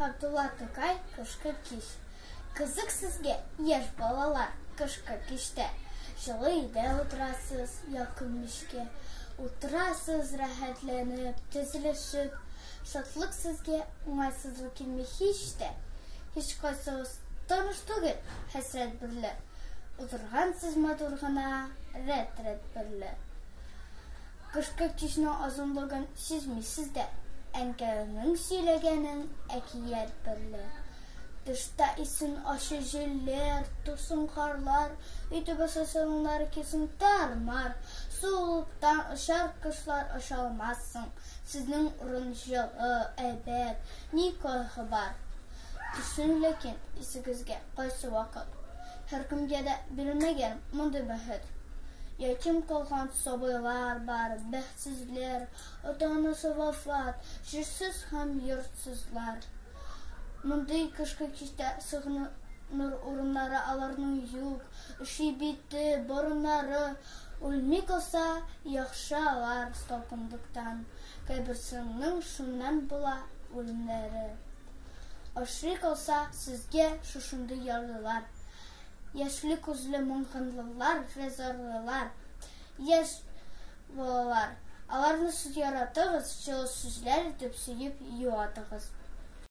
Габдулла Тукай Кышкы кич. Кызык сезгә, яшь балалар, кышкы кичтә. Җылы өйдә утырасыз, якын мичкә. Утырасыз рәхәтләнеп, тезелешеп. Шатлык сезгә, уңайсызлык килми һич тә. Һичкайсыгыз таныш түгел хәсрәт берлә. Утыргансыз матур гына, рәт-рәт берлә. Кышкы кичнең озынлыгын сизмисез дә, Әнкәңнең сөйләгәнен әкият берлә. Тышта исен ачы җилләр, тусын карлар, Өй түбәсе салоннары килсен тар-мар. Сулыктан очар кошлар оча алмассың, Сезнең урын җылы, әйбәт, ни кайгы бар? Төшсен ләкин исегезгә кайсы вакыт, Һәркемгә дә бирелмәгән мондый бәхет. Ятим калган сабыйлар бар, бәхетсезләр, Ата-анасы вафат, җирсез һәм йортсызлар. Мондый кышкы кичтә сыгыныр урыннары аларның юк, Өши бите, борыннары, Үлми калса, яхшы алар салкынлыктан, Кайберсенең шуннан була үлемнәре. Ошый калса сезгә шушындый ярлылар, Яшьле күзле моңганлылар вә зарлылар, Яшь балалар, аларны сез яратыгыз, Җылы сүзләр итеп сөеп юатыгыз.